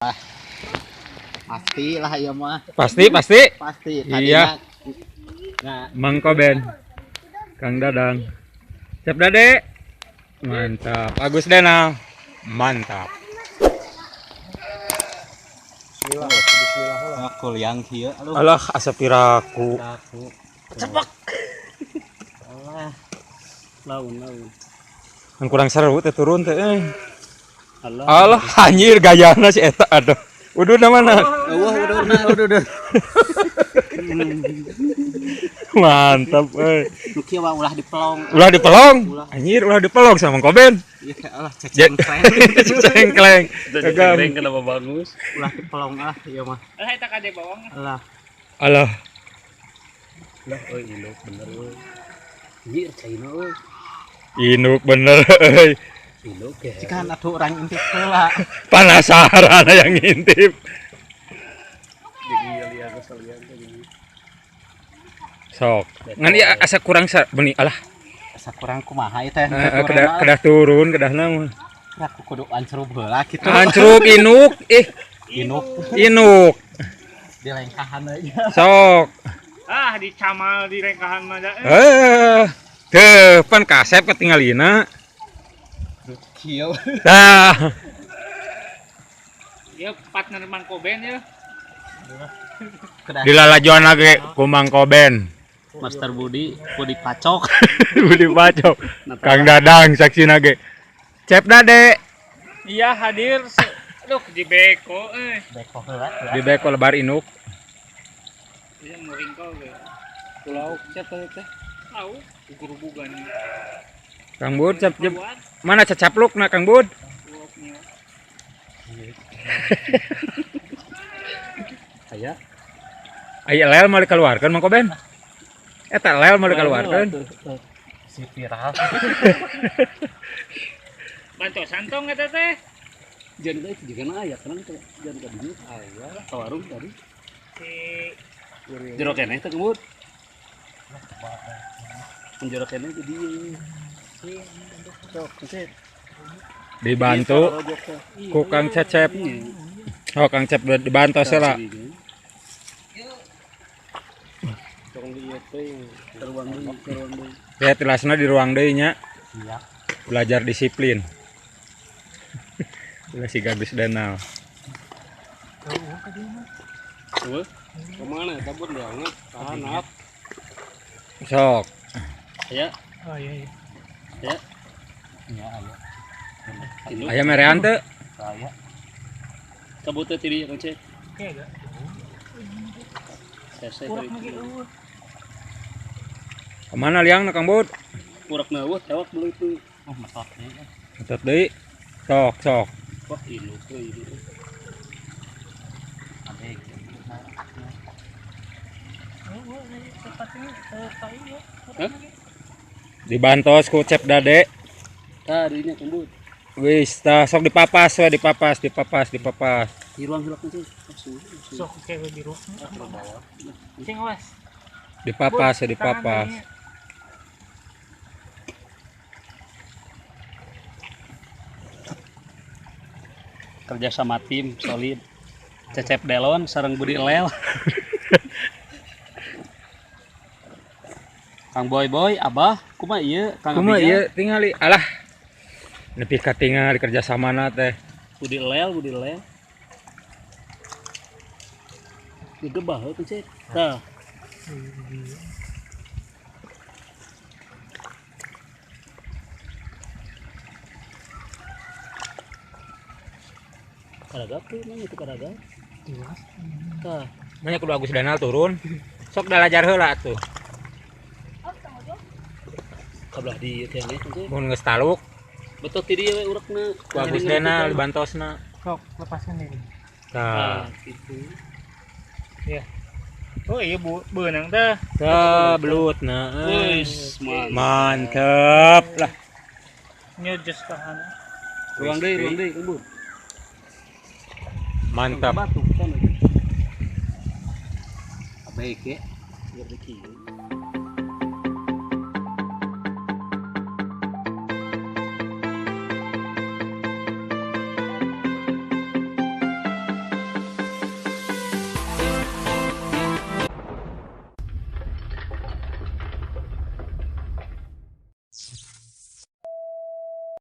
Pasti lah ya mah. Pasti, pasti. Pasti. Iya. Nah, Mang Koben. Kang Dadang. Siap Dade. Mantap. Agus Denal. Mantap. Bismillah. Aku liang kieu. Aduh. Alah asa piraku. Aku. Cepak. Alah. Laun laun. Kan kurang seru teh turun teh. Alah. Alah anjir gayana si eta aduh. Udah mana? Eueuh udah. Mantap euy. Nu kieu mah ulah dipelong. Ulah dipelong. Anjir ulah dipelong sama Mang Koben. Iya alah cecengkleng. Cecengkleng. Kagak kenapa bagus? Ulah dipelong ah ieu mah. Alah eta kade bawang. Alah. Alah. Lah euy induk bener euy. Anjir caina euy. Induk bener euy. Induk ya. Cikan atuh urang intip heula. Penasaran yang ngintip. Jadi lihat kesalian teh gini. Sok. Ngan ieu asa kurang beuni alah. Asa kurang kumaha ieu teh. Kedah turun kedahna mah. Aku kudu ancrub heula kitu. Ancrub inuk ih. Inuk. Inuk. Di lengkahan aja. Sok. Ah dicamal di lengkahan mah da. Teu pan kasep ketinggalina. Kieu. Tah. Ya partner Mang Koben ya. Dilalajoan lagi ku Mang Koben. Master Budi, Budi Pacok. Budi Pacok. Kang Dadang saksina ge. Cep Dade. Iya hadir. Aduh di beko euy. Beko heula. Di beko lebar inuk. Iya muringkol ge. Pulau cep teh. Tahu gurubugan. Kang Bud cep mana cecapluk na Kang Bud? Aya. Aya lel mau dikeluarkan Mang Koben. Eta lel mau dikeluarkan. Si viral. Bantosan tong eta teh. Jangan teh juga na aya kan teh. Jangan ka dieu aya ka warung tadi. Si jero keneh teh kemut. Jero keneh di dieu. Sok cep. Dibantu ku Kang Cecep. Oh Kang Cep dibantu heula. Ya tilasna di ruang deui nya. Siap. Belajar disiplin. Ulah si Agus Danal. Eueuh. Kemana eta bun banget? Tahan. Sok. Aya. Oh iya iya. Ya. Iya aya. Aya merean teu? Aya. Kabut teh ti dieu Kang Cep. Oke ga. Sese. Kemana liangna Kang Bud? Urakna eueuh tewak belut tuh. Oh metot deui. Metot deui. Sok sok. Wah induk euy induk. Hah? Dibantos ku Cep Dade. Tah dinya Kang Bud. Wis tah sok dipapas we dipapas dipapas dipapas. Di ruang heula Kang Cep. Sok ke di ruang. Cing awas. Dipapas ya dipapas. Kerja sama tim solid. Cecep Delon sareng Budi Lel. Kang Boy Boy Abah kumaha ieu Kang Kumaha ieu tingali alah. Nepi ka tingali kerja samana teh. Budi Lel Budi Lel. Digebah heuh Cecep. Tah. Karagap tuh nanya itu karagap. Tah. Nanya kudu Agus Danal turun. Sok dalajar heula atuh. Kabelah di teh teh. Mun geus taluk. Betul ti dieu we urekna. Ku Agus Danal dibantosna. Sok lepaskan diri. Tah. Gitu. Iya. Oh iya bu, beunang teh. Tah belutna. Wis, mantep lah. Nyejes tahan. Ruang deui, Kang Bud. Mantap. Batu kan. Baik ya. Biar dikieu.